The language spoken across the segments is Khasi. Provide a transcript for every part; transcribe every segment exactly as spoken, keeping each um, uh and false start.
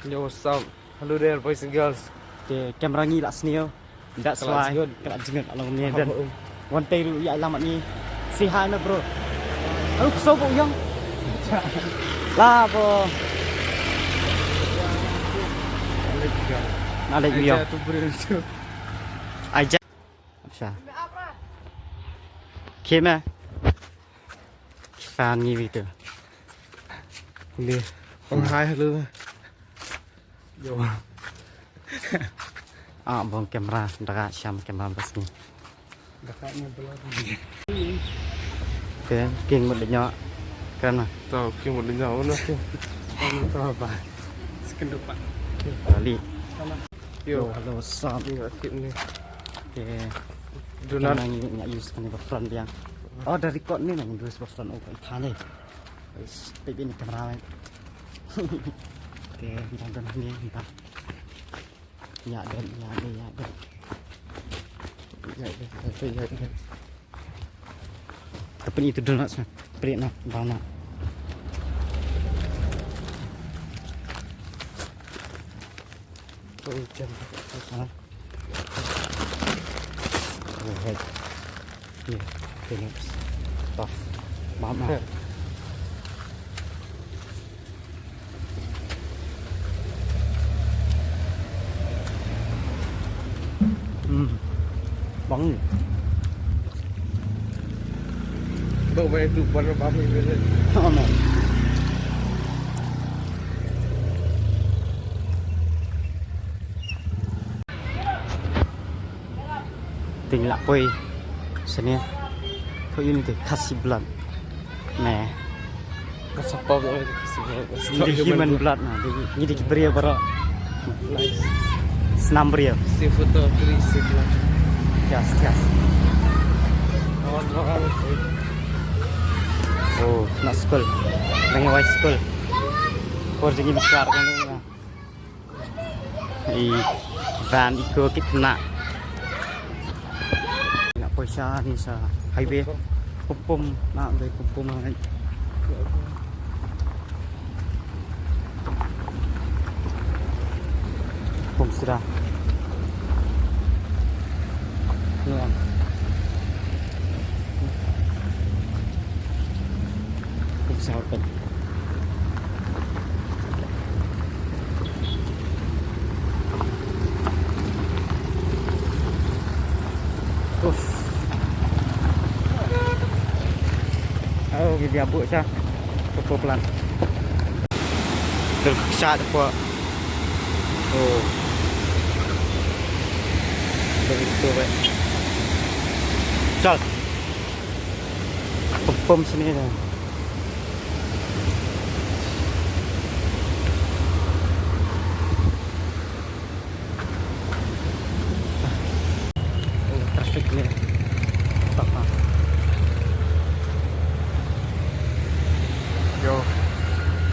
Yo, what's up? Hello there, boys and girls. Te camera ngi la sniew. That's why ka la jngut. Ka la jngut along ni dan. Wan tei ruh ïa lam ngi. Say hi na, bro. Aduh, kesau bau yang. Lah, bro. Alek ga. Alek ga. Aja tu bro tu. Aja. Acha. Kima. Fan ngi video. Ni. Oh, hi, hello. Yo. Ah, bong camera, da ka sham camera bas ni. Da ka ni belakang. Te, king mut de nyo. Kan na. To, king mut de nyo, mana king? Ano to ba? Second depan. Kali. Yo. Yo, hello, what's up? Ni ngi tip ni. Te, donut. Ngi ngi use kane ba front biang. Oh, da record ni ngi use ba front, oh, ka thane. Peit beit ni camera. Te, jang don hangne, mynta. Ïa don, ïa don, ïa don. Ïa don, ïa don, ïa don. Ka pyni tu donut sa. Pyni na, donut. Oh, jam. Ha? Oh, hey. Ni, Phoenix. Tough. Mama. Hmm. Bang ni. Bawa itu buat apa ni? Oh, no. Te ngi la poi shane. Thoh ïa une te Khasi blood. Me. Ka sap pop ïa une te Khasi blood. Ngi dei human blood na, ngi dei ki briew baroh. Nice. Snam briew. Save photo, please, save life. Yes, yes. Oh, na skul. Dang ïa wai skul. Por jong ngi bishar kane na. I van i ko ki khynnah. Nga poi sha ni sha highway. Pum pum na dei pum pum na. Pum sira. Ni. Pum sira. Uff. Oh, ki dia buk sha. Pukul pelan. Terus sha depa. Oh. Begitu, baik. Sal. Pom-pom sini dah. Oh, traffic ni. Apa? Yo.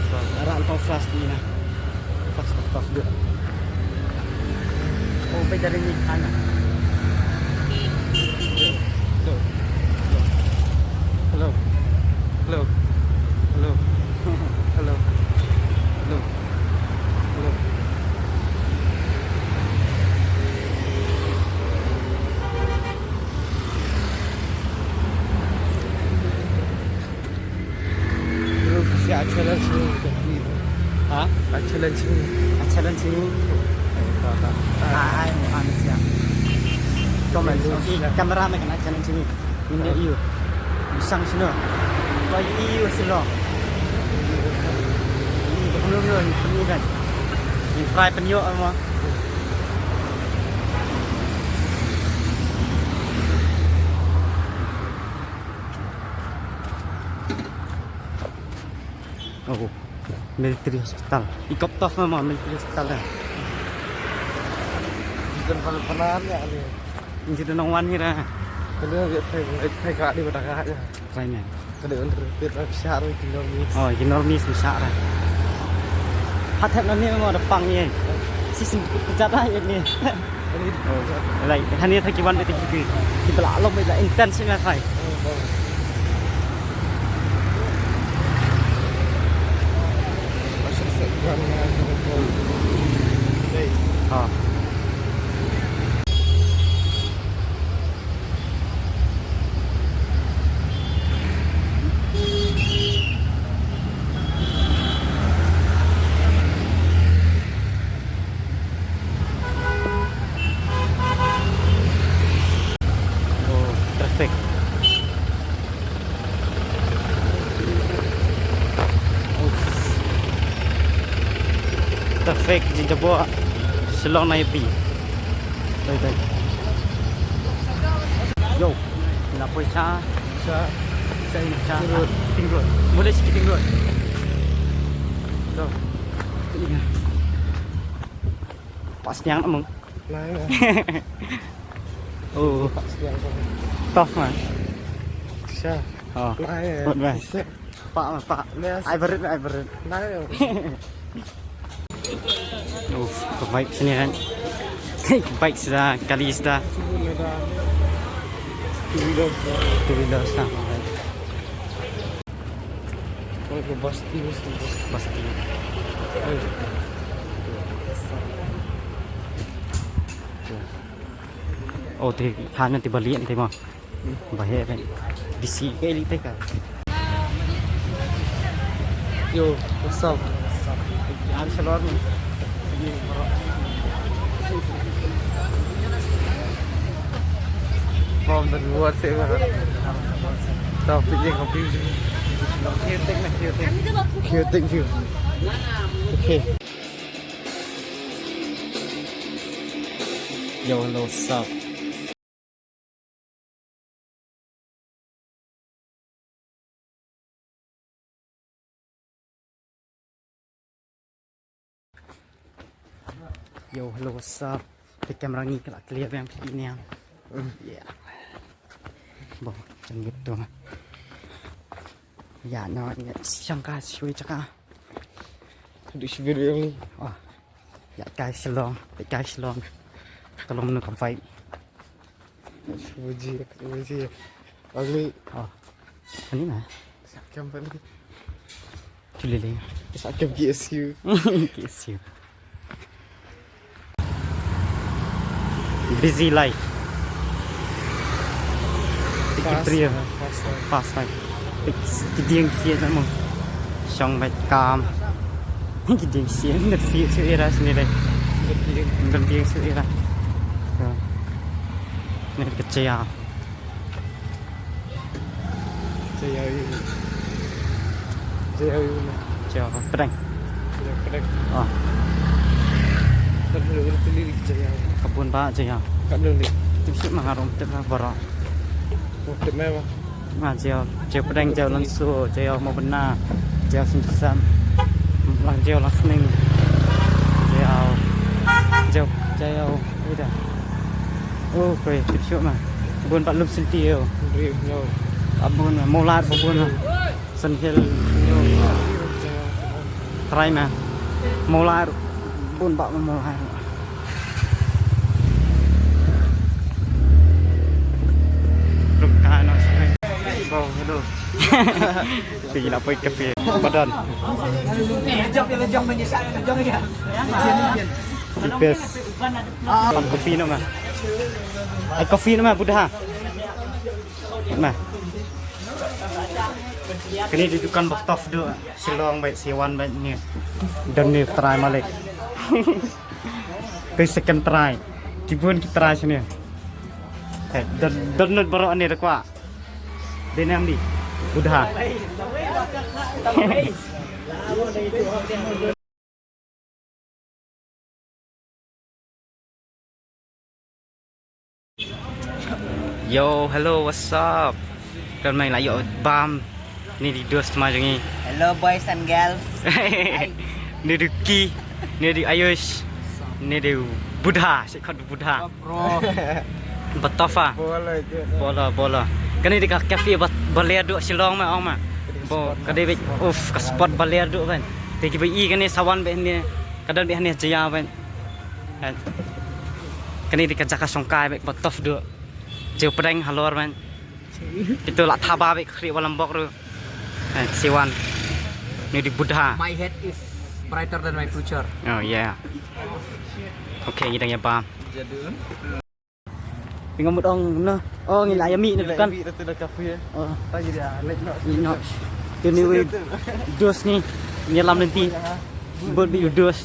So, arah lepas flash ni lah. Pas, pas, pas dia. Oh, pwede rin yung ano. Hello. Hello. Hello. Hello. Hello. Hello. Hello. Bro, kasi a challenge ni. Ha? A challenge ni. A challenge ni. Ai, ai, ai, ai, ai, ai. Comment. Camera me kane a challenge ni. Ni ne iyo. Bisang sino. Ko iyo sino. Ni ko no no ni kan. Ni try penyo ama. Oh, military hospital. I kop tough ma military hospital da. Jitan pal palan ya ni. Jitan nong wan ni ra. Kena dia pay pay ka di bata ka ya. Try man. Kena under pit ra shar ni normis. Oh, ni normis shar ra. Hat hat ni ma da pang ni. Si sim kejat ai ni. Like, hani ta ki wan te ki ki la long la intense na thai. Oh, oh. Masuk sektor na. Oh. Oh, traffic. Uff. Traffic jin jabo. Shillong na ïapi. Dei, dei. Yo. Na poi sha. Sha. Sha, sha. Kiting Road. Kiting Road. Mula sha Kiting Road. So. Pas nyang among. Lai, lai. Oh. Pas nyang among. Tough man. Sha. Oh. Lai, eh. Good man. Sha. Pa, pa. Yes. Ai barit, ai barit. Lai, eh. Uff, ka vibe sini kan. Ka vibe suda, kali suda. Two wheeler. Two wheeler suda. Basti, basti. Basti. Oh, te khan te bali te ma. Ba he ben. Bisi ke li te ka. Yo, what's up? Ar salor ni. From the world, say, stop picking of you. Here, take me, here, take me. Here, take you. Okay. Yo, hello, what's up? Yo, hello, what's up? Te camera ngi ka la clear biang phi niang. Yeah. Bo, jang gitu. Ya, no, ya, shangka shui chaka. Aduh, shi video ni. Oh. Ya, guys, Shillong. Ya, guys, Shillong. Ka long no ka vibe. Buji, buji. Bali. Oh. Ani na? Sakam bali. Chulele. Sakam K S U. K S U. Busy life. Fast, fast life. Fast life. Ki dieng siat mo. Shong bad kam. Ki dieng siat, ngan siat siat era sini deh. Ngan dieng siat era. So. Ni ka chair. Chair ïa u. Chair ïa u. Chair pdeng. Chair pdeng. Ah. Kan lu lu tuli chair. Ka bun ba chair. Kan lu ni. Tip suk ma nga rum tip ba baroh. Tip me ba. Ma chair, chair pdeng, chair lansu, chair mawbynna, chair sumsam. Lang chair lang sning. Chair. Chair, chair. Ida. Oh, koi, tip suk ma. Bun ba lum sinti yo. Ri, yo. Abun ma, molar ba bun ma. San hel yo. Try ma. Molar bun ba molar. Rung ka no sini. Bro, hello. Sige na poi kape. Badan. Ipes. Pan kopi no ma. Ai kopi no ma, Buddha. Ma. Kani di dukan ba tough do. Shillong ba siwan ba ni. Don ni try malik. Te second try. Kibun ki try sini. Hey, don don not baroh ni da kwa. Denam di. Buddha. Yo, hello, what's up? Don mai la yo bam. Ni di dos ma jong ngi. Hello boys and girls. Ni di Ki, ni di Ayush, ni di Buddha, si khot Buddha. Bro. Batofa. Bola je. Bola, bola. Kani di ka cafe ba, ba ler duh Shillong ma ong ma. Bo, ka dei bit, uff, ka spot ba ler duh ban. Te ki ba i kani sawan ba ni, ka don ba ni jaya ban. Kani di ka jaka shongkai ba, ba tough duh. Jeu pdeng halor ban. Kitu la thaba ba ka khri walam bok ru. Eh, siwan. Ni di Buddha. My head is Brighter than my future. Oh yeah. Okay, ngi dang ïa bam. Jadul. Tengok mut ong no. Oh, ngi la ïa mih na dukan. Mih na dukan kafe. Oh. Tadi dia late no. Late no. Tuni wi dos ni. Ngi lam nanti. Buat bi dos.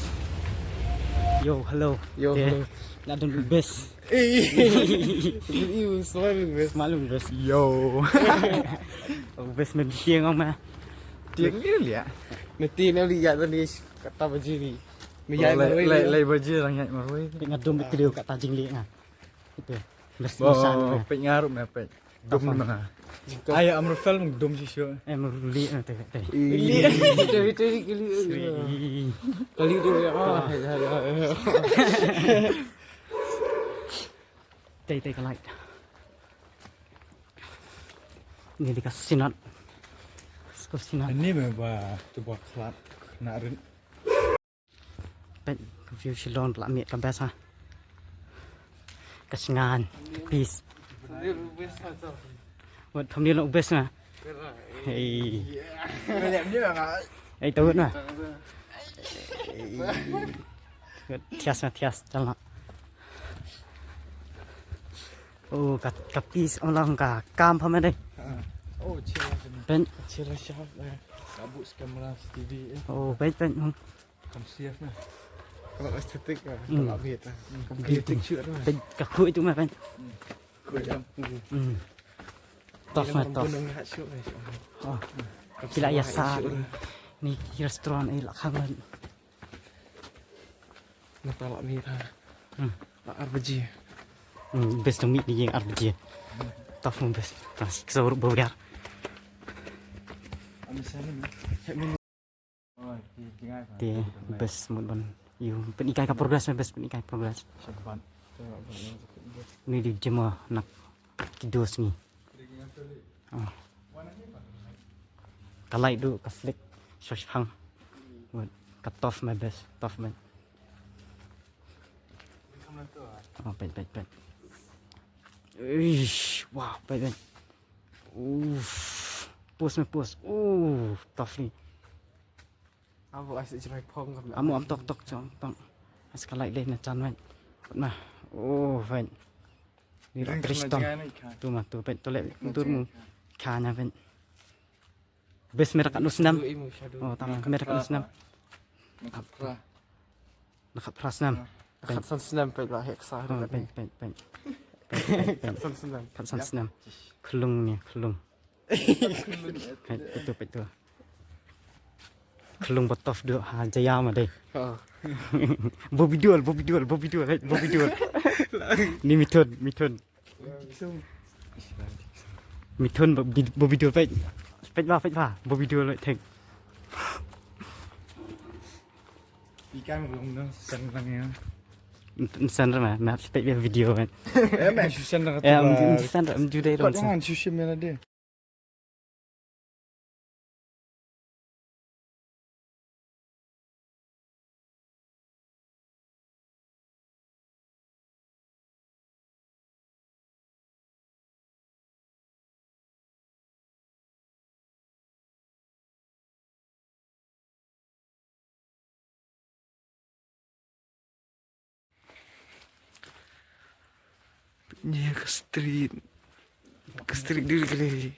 Yo, hello. Yo, hello. Nak dun best. Eh, you smile best. Smile best. Yo. Best me biang ma. Tiang ni lihat. Nanti ni lihat tadi kata bajini. Lai lai bajini orang yang marwai. Ngadum video kata jingli nga. Itu. Best. Oh, pek ngaruh me pek. Dum na. Ai amrufel dum shisho. Eh, mruli na te te. Li. Te te li. Kali tu ya. Tei tei ka light. Ni di ka sinat. Skul sinat. Ani me ba tu ba klat na rin. Pet ka view Shillong la miet ka best ha. Ka sngan, peace. Wat thumbnail u best na. Hey. Hey, tawut na. Thias na thias chala. Oh, ka ka peace ong lang ka kam pha me dei. Oh, chill. Pen chill shop. Kabut kamera T V. Oh, pen pen. Kam siap na. Kalau estetik lah. Kalau bit lah. Kam estetik shoot lah. Pen ka khu itu me pen. Khu itu. Tough me tough. Oh. Kila ya sa. Ni restaurant eh la khang. Nata la mi ta. Hmm. La arbaji. Hmm, best to meet ni yang arbaji. Tough mo best. Tas so burger. Te best mut ban. You penikai ka progress me best penikai progress. Ni di jema nak kidos ni. Oh. Ka light du ka flick. Sosh phang. Wait, ka tough my best, tough man. Oh, pet pet pet. Ish, wow, pet pet. Uff. Pus me pus. Uff, tough ni. Abo ai sih jerai phong kam. Amo am tok tok chong tong. As ka light le na chan wen. Na. Oh, wen. Ni la tristom. Tu ma tu pen tu le tur mu. Kha na pen. Bes merak anu snam. Oh, tam merak anu snam. Nakhat pra snam. Nakhat san snam pet la hek sa. Pet pet pet. San snam. Khat san snam. Khlung ni khlung. Pet tu pet tu. Khlung batof du ha jaya ma dei. Bobi dual bobi dual bobi dual bobi dual. Ni mithun mithun. Mithun bobi dual pet. Pet ba pet ba bobi dual thek. Ikan belum no sen lang ya. Sen ma ma pet video kan. Eh ma susan dah. Eh am sen am jude. Kau jangan susan mana deh. Ni ka street. Ka street diri kali.